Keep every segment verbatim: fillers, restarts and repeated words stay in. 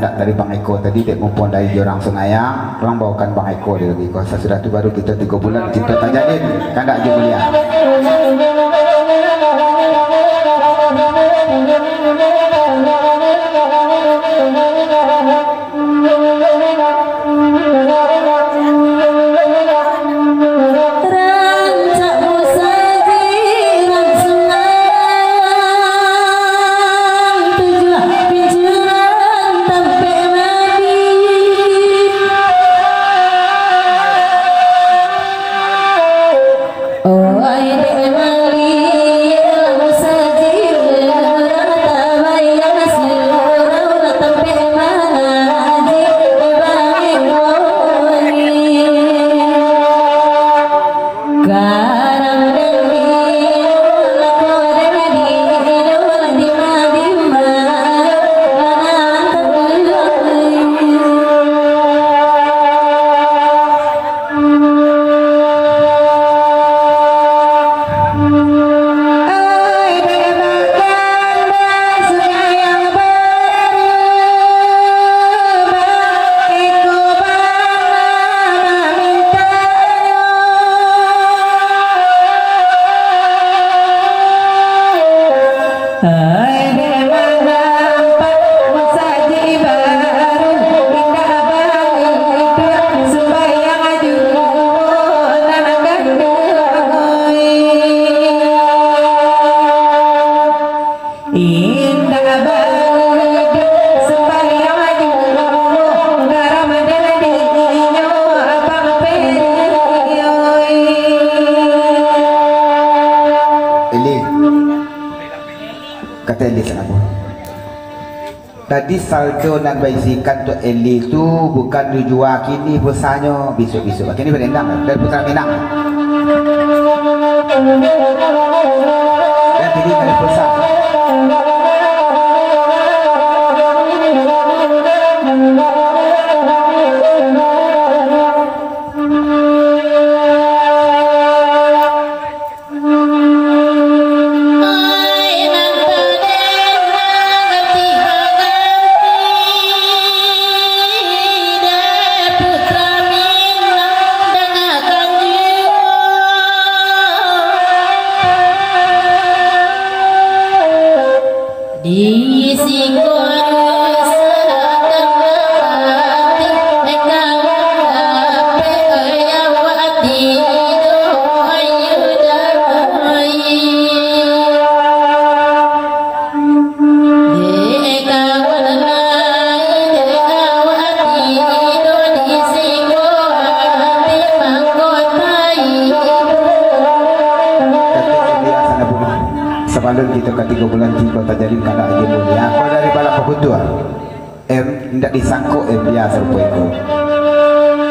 Dari Bang Eko tadi, dek mumpung dari jorang Sungayang, urang baokan Bang Eko di lagi ko. Sasudah tu baru kito tigo bulan cinto tajalin, kandak Haji Mulia. Rancak musajik nan sumbayang, tujuah pincuran tampek mandi. Oi, dek mali, musajik urang tabayang, surau tampek mangaji, bangin woni. Karang dandi, lako dandi, di madimah, manang tenggelam. Hai, dek manampak musajik baru, indak bagitu sumbayang juo nan ganduang. Indak bagitu sumbayang juo, garam dan dinyo abang perioi. Eli. Kata Eli, kenapa? Tadi saldo nan baisikan tu Eli tu bukan dijua, kini pulsanyo, bisuak-bisuak. Kini barendang dari Putra Minang. Dan kini dari pulsa. Di siko rusak hati, kawan lapeh awak tido ayu damai. Dek kawan lai, dek awak tido di siko hati mangkotai. Katik Elia Sanabungan. Sabalun kito ka tigo bulan cinto tajalin kandak Haji Mulia. Ko dari Bala Pakutua. Em, indak disangko Em Lia sarupo iko.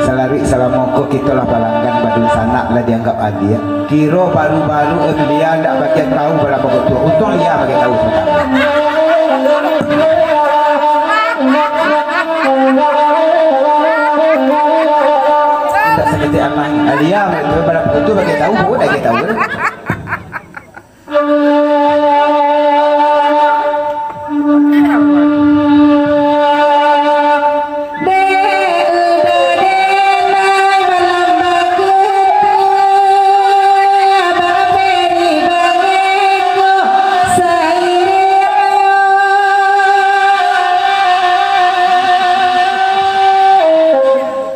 Salaruik salamo ko kito lah balanggan badunsanak, lah dianggap adia. Kiro baru-baru Em Lia indak bagian tahu Bala Pakutua. Untuang Lia bagian tahu. Indak saketek amai. Lia Bala Pakutua bagian tahu, bukan bagian tahu.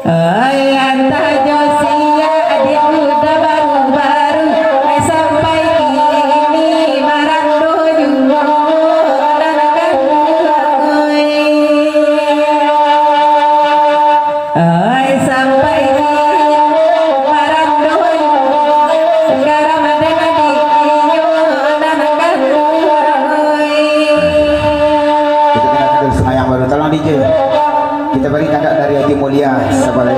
Oi, antah jo sia adik muda baru-baru, ai sampai kini marando juo nan ganduang, oi. Oi, sampai kini marando juo, garam dan adiknyo nan ganduang, oi. Kita kena sambil semayang baru. Tolong D J. Kita bari kandak dari Haji Mulia sabalai.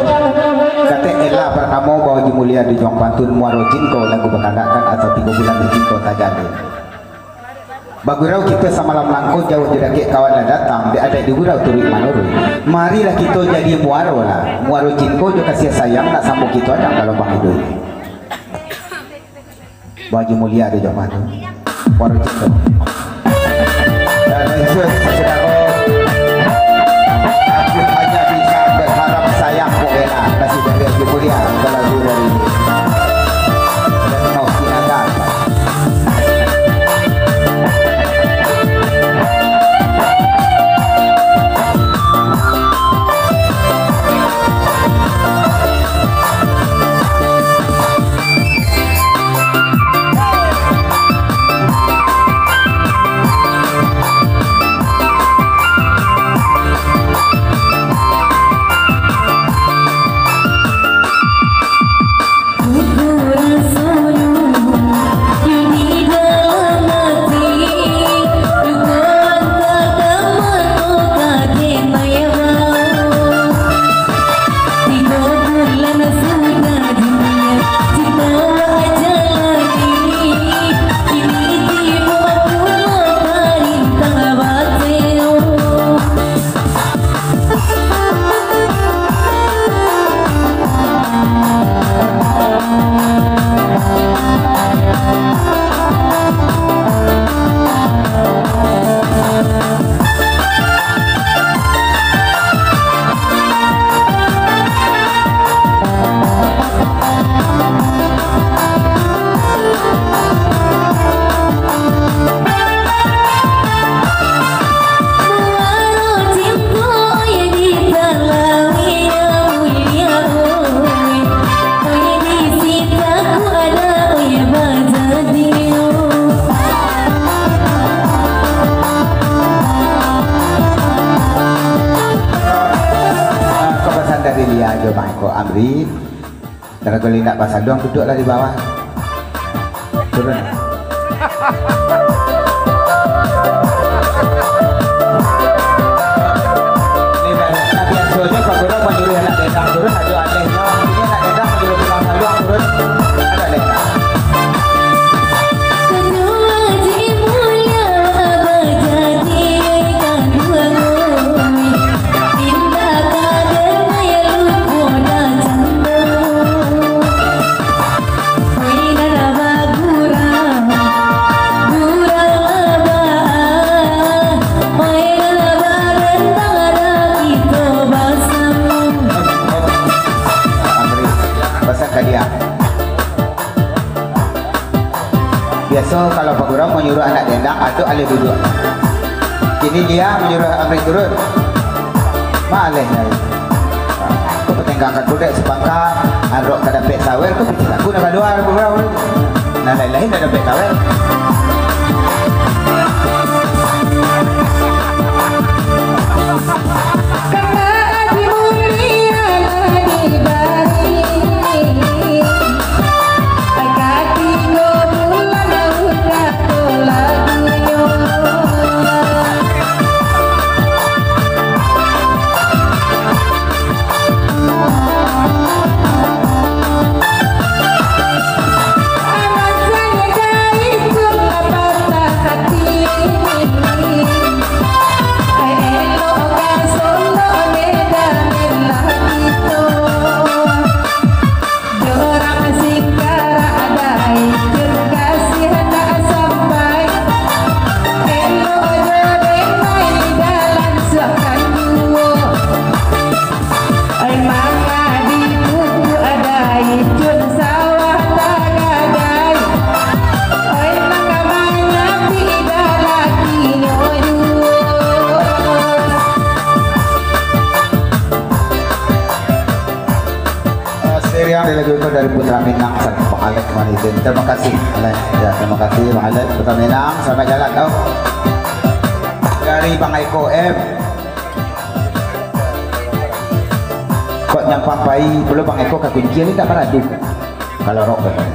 Katek Ella Pratamo, bawa Haji Mulia di Juang Pantun, Muaro Cinto, lagu bakandakkan atau tigo bulan di cinto tajalin. Bagurau kito samalam langko, jauah jo dakek kawan lah datang, dek adaik di gurau turuik manuruik. Marilah kito jadi muaro lah, muaro cinto jo kasiah sayang, nak samo kito adang ka lobang iduik. Bang Haji Mulia di jamaah tu. Baru cakap. Dan Yesus, saudara. Satu lagu dari Novi Naga. Ah, ko pasan dari Lia jo Bang Eko Amri. Kalau kau indak basaluang, duduaklah di bawah. Turun. Ini banyak. Nah, biasonyo Pak Guru manyuruah anak dendang turun, ajo alehnyo. Ini anak dendang manyuruah tukang saluang turun. Ado alehnyo. Amri, pasan ka Lia. Biaso kalau Pak Guru manyuruah anak dendang, ado aleh duduak. Kini Lia manyuruah Amri turun. Ma alehnyo. Ko patenggang ka kudek sapangka, arok ka dapek sawer, ko pitih laku nan kalua, Pak Guru. Nan lain-lain ndak dapek sawer. Ah, seriang dari lagu itu dari Putra Minang, Bang Alex Manizin. Terima kasih, Alex. Ya, terima kasih, Bang Alex, Putra Minang. Selamat jalan, tau. Dari Bang Eko M. Kok nyampang pai, pulo Bang Eko ka kunci, ini tak paradu. Kalau rok, kan.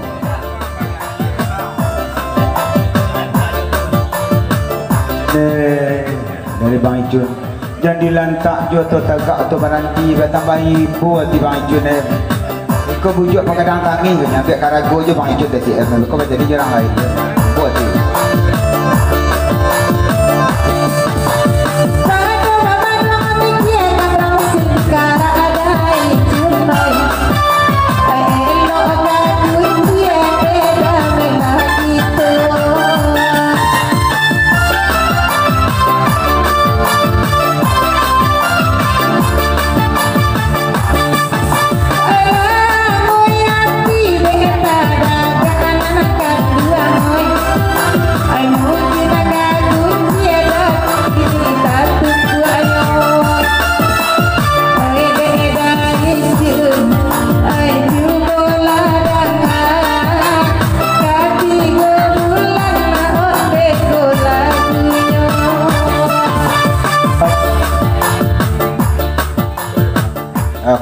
Eh, dari Bang Icun. Jan dilantak jo atau tagak atau baranti, batambahi ibo ati Bang Icun, eh. Iko bujuak pagadang tangih, nyambiak karago jo Bang Icun dari C M, ko manjadi jo urang lain. Ibo ati.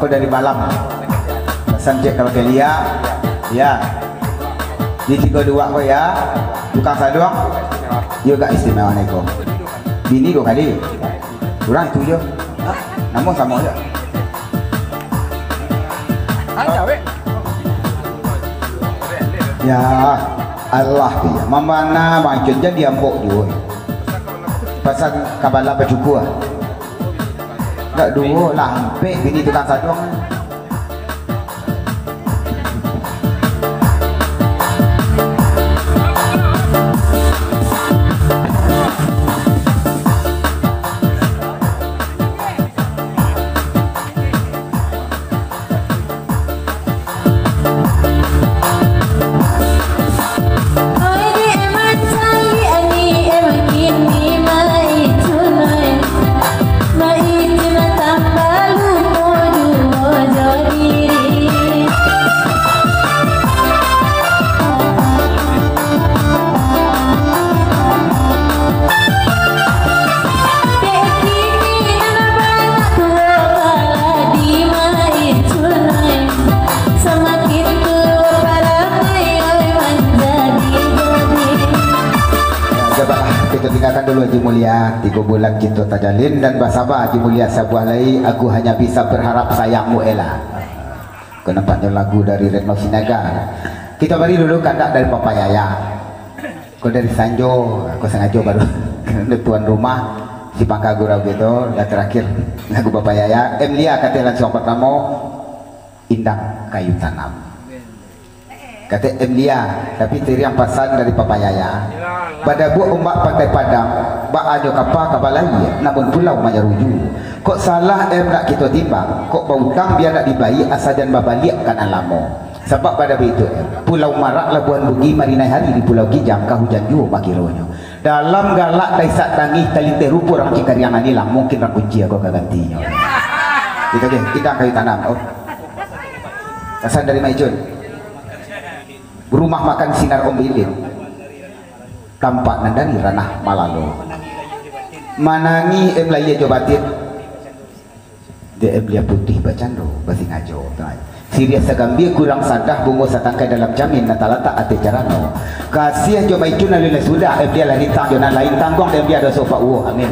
Dari Balam. Pasan cek kalau Kelia. Ya. Di tigo duo ko ya. Tukang saduang. Yo gak istimewa niko. Bini duo kali. Kurang itu jo. Namo samo jo. Ya, Allah tu ya. Mamana bangkit jadi ambok juo. Pasan kabala bacukua. Dak duo lah, ampek bini tukang saduang. Cobalah kita tinggalkan dulu Haji Mulia, tigo bulan kita tajalin dan basaba Haji Mulia sabuah lai, aku hanya bisa berharap sayangmu Ella. Ko nampaknyo lagu dari Retno Sinaga. Kita bari dulu kandak dari Papa Yaya. Ko dari Sanjo, ko sangajo baru. Karano tuan rumah, si pangka gurau gitu, lah terakhir lagu Papa Yaya. M Lia kateh langsuang partamo, Indang Kayu Tanam. Kateh M Lia, tapi tiriang pasan dari Papa Yaya. Badabuak ombak Pantai Padang, baa nyo kapa ka balai, namun pulau manyaruju. Kok salah M nak kito timbang, kok bautang bia nak dibayia, asa jan babaliak ka nan lamo. Sabab bada baitu M, Pulau Marak, Labuhan Bugih, Marinai Hari di Pulau Kijang, ka hujan juo bakironyo. Dalam galak daisak tangih, talinteh rupo rang cingkariang anilam, mungkin rang kunci ko ka gantinyo. Gitu deh, Indang Kayu Tanam. Oh. Pasan dari Mak Icun. Rumah makan Sinar Om Lilin. Tampak nan dari ranah malalo. Manangih M lahia jo batin. Dek M lia putih bacando, basingajo. Siriah sagambia kurang sadah, bungo satangkai dalam camin, nan talatak ateh carano. Kasiah jo Mak Icun alun lai sudah, M lia lah rintang jo nan lain, tangguang dek M lia doso Pak Uwo. Amin.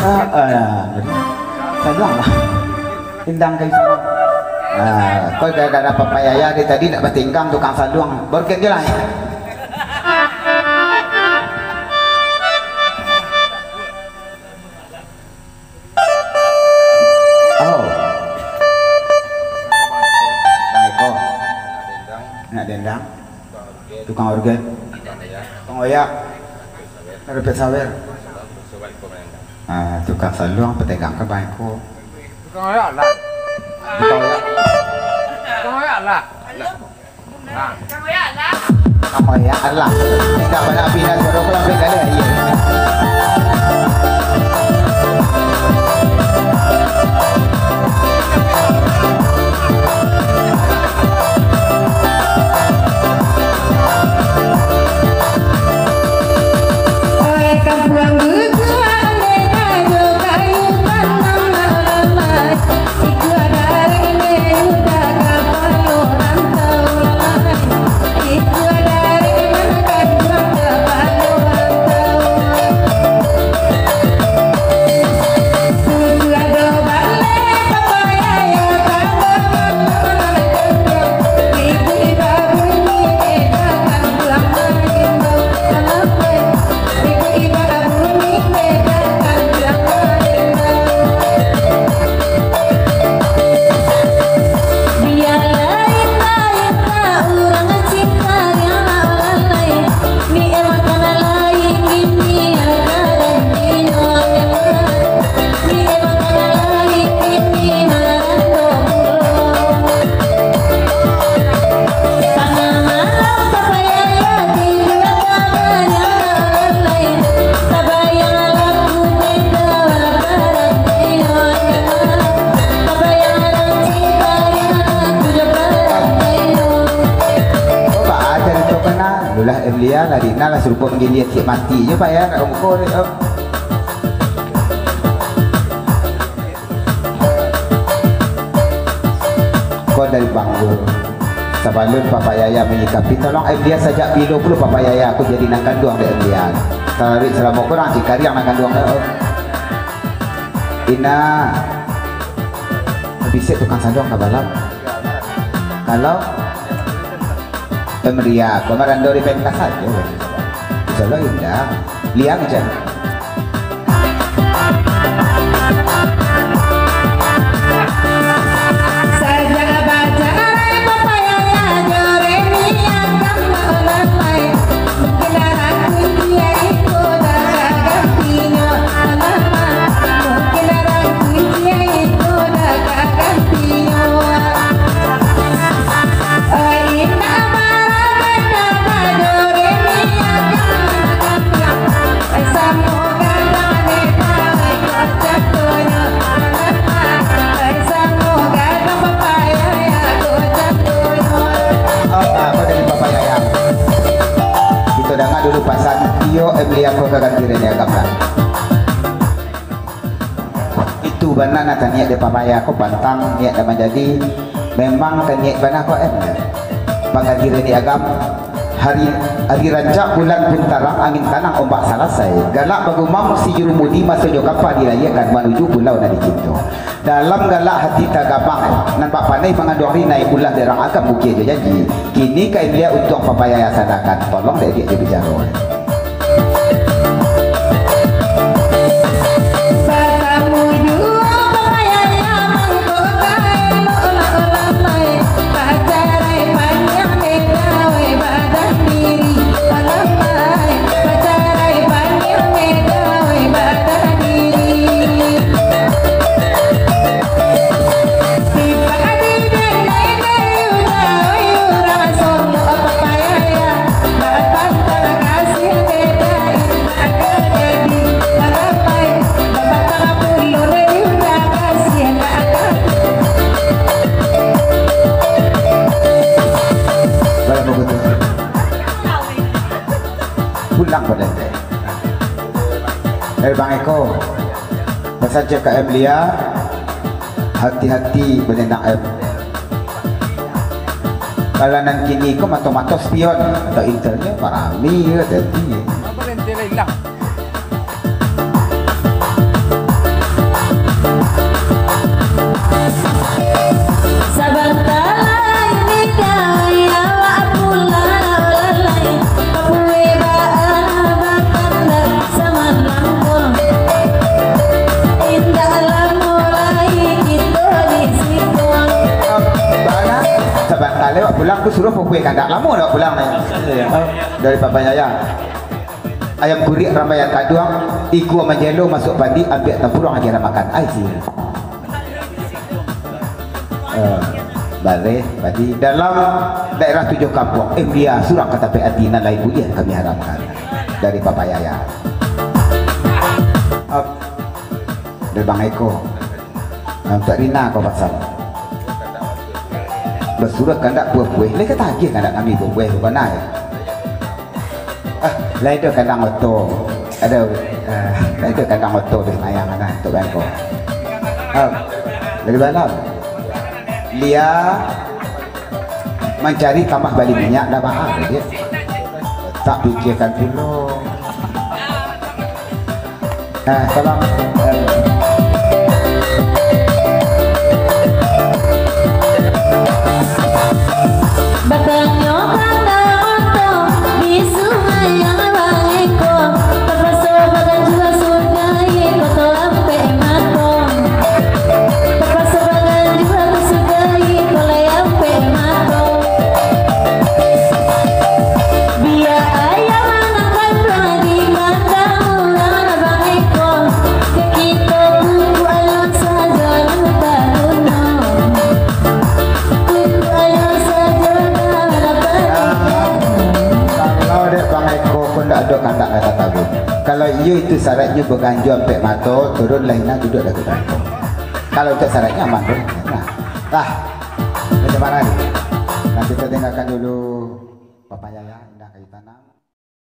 Ah, ah, ya. Sajuang lah. Indang Kayu Tanam. Ah, kau gara-gara Papa Yaya dari tadi nak batinggang tukang saduang. Baru kan je lah. Oh. Nah, iko. Nak dendang. Tukang orgen. Tukang oyak. Repet sawer. Ah, tukang saluang, petegang ka bangko. Tukang oyak lah. Tukang oyak. Tukang oyak lah. Tukang oyak lah. Tidak pada api dan suara pulang balik kali, iya. Lia lah, Dina lah, sarupo manggiliak cik mati je, Pak, ya, nak muko ni, oh. Ko dari Banggo. Sabalun Papa Yaya manyikapi, tolong M Lia sajak bilo pulo Papa Yaya ko jadi nan kanduang dek M Lia. Taruih salamo kurang cik kariang nan kanduang, oh. Ina, bisik tukang sanduang ka balam. Kalau Pemeriak, pemeran dari pentas sajo. Insyaallah indah. Liang aja. Sajak bacarai papayaya jo Reni Agam lamai. Mungkin arang kunci iko dah gagantinyo. Alamak, mungkin arang kunci iko dah gagantinyo. Apa dari Bapak Yayang? Kita dengar dulu pasan iyo, eh, beli apa ke ganti Reni Agam lah. Itu bana nan taniaik dek papayah ko, pantang niaik nan manjadi. Memang taniaik bana ko, em. Pangganti Reni Agam, hari, hari rancak bulan pun tarang, angin tanang ombak salasai. Galak bagumam si jurumudi, maso jo kapah dilayiekan manuju pulau nan dicinto. Dalam galak hati tagamang, nan bak panai manganduang rinai, ulah dek urang Agam bukia jo janji. Kini ka M Lia untuang papayah sadakan, tolong dek diak jo bicaro. Pulang pado ente. Eh, Bang Eko, pasan cek ka M Lia, hati-hati bananang M. Kalau nan kini ko mato-mato spion atau intelnyo parami yo, hati-hati. Apa ente lah ilang? Sabanta lai, Dika, awak pulang lai. Papue baa batanda samanang ko. Indak lamo lai kito di siko. Bana, sabanta lai awak pulang, ku suruah papue kandak lamo awak pulang lai. Dari Papa Yaya. Ayam kuriak rambaian kaduang, ikua manjelo masuak padi, ambiak tampuruang agiah makan. Ai, sia. Eh, bareh, padi. Dalam daerah tujuah kampuang, eh, M Lia surang ka tapek ati, nan lain buliah kami haramkan. Dari Papa Yaya. Ap, dari Bang Eko. Nah, untuak Rina ko pasan. Basuruah kandak buah-buah. Lai ka tagih kandak kami buah-buah ko bana, yo. Ah, lai ado kandang oto. Ado, ah, lai ado kandang oto di Senayan, nah, untuak Bang Eko. Ah, dari malam. Lia mancari kamah bali minyak, ndak mahal, dia. Tak pikirkan pulo. Ah, salam. Batanyo ka Daoto di Sungai Abang Eko, tapaso baganjua sudai koto ampek mato. Tapaso baganjua sudai koto ampek mato. Bia ayam nan kanduang di kandang urang Abang Eko, dek kito kuku alun sajo nan taguno. Kuku alun sajo nan taguno. Kalau dek Bang Eko pun ndak ado kandak nan tatabu. Kalau iyo itu syaratnyo baganjua ampek mato, turun lai nah duduak dagu Bang Eko. Kalau itu syaratnyo aman tu. Nah, lah. Macam mana ni? Nah, kita dengarkan dulu. Bapak Yaya.